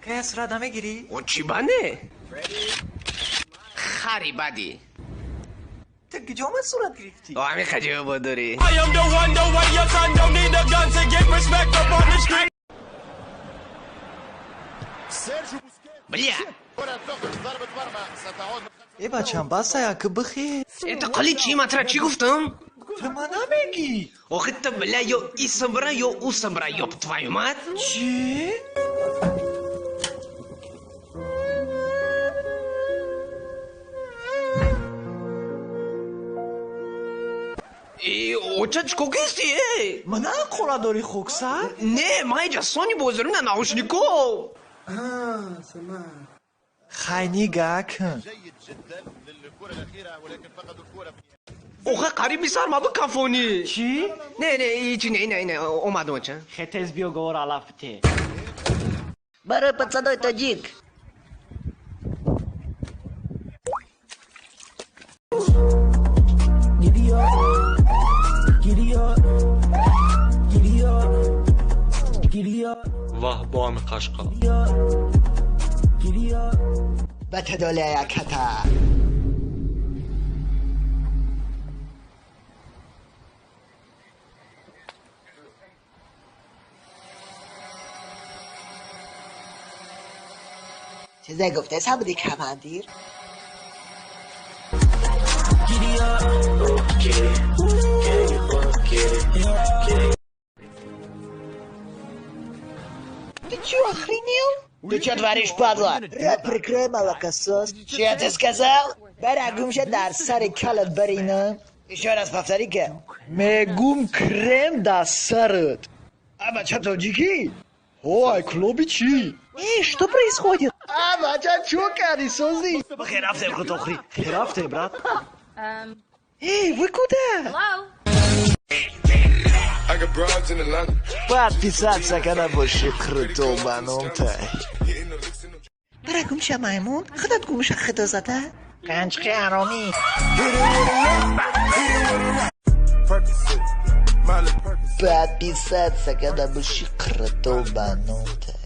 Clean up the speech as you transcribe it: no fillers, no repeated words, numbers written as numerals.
Акая сурат намегирӣ? О, чӣ бане? Хари бадӣ. Ту куҷо ман сурат гирифтӣ? О, ҳамин хаҷоба дорӣ. I am the one, the way your son don't need a gun to get respect up on the street. Бля! Э, бачам, баста, яки бихе. Э, ту қали чӣ? Ман тура чӣ гуфтам? Ту ман намегӣ. Охи ту, бля, ё исмбра, ё усмбра, ёб твою мать. Чӣ? Э, оча, чӣ кор кистӣ, э? Ман қора дорӣ, хоксар? Не, ман иҷа сони бозорӣ на наушнико. Хай, нигаҳ кун. Охе, қариби сар ма бикафонӣ. Чӣ? Не, не, ҳичи не, не, не, омадам, оча. Хе, тез биё, говор алаф бите. Барои пацанои тоҷик. Giddy up, giddy up, giddy up, giddy up, Ваҳ, бо ҳами қашқа. giddy up. Ба тадоля яката. Чизе гуфтеса буди, командир? Giddy up. Ты чё, охренел? Ты чё творишь, падла? Рот прикрой, молокосос. Че ты сказал? Бара гумша дар сари калат барина. Еще раз повтори-ка. Мегум, крем дар сарат. А бача тоҷикӣ? Ой, клуби чӣ? Э, что происходит? А бача чё кардӣ, созӣ? Бихе, рафтем, худохри. Рафтем, брат. Эй, вы куда? Hello? I got broads in Atlanta. Подписаться када боши круто ба номтай. Hitting the licks in the Бара гумша, маймун, худат гумша худо зада. Қанчқи аромӣ. Percocet, Miley Percocet. Подписаться када боши круто ба номтай.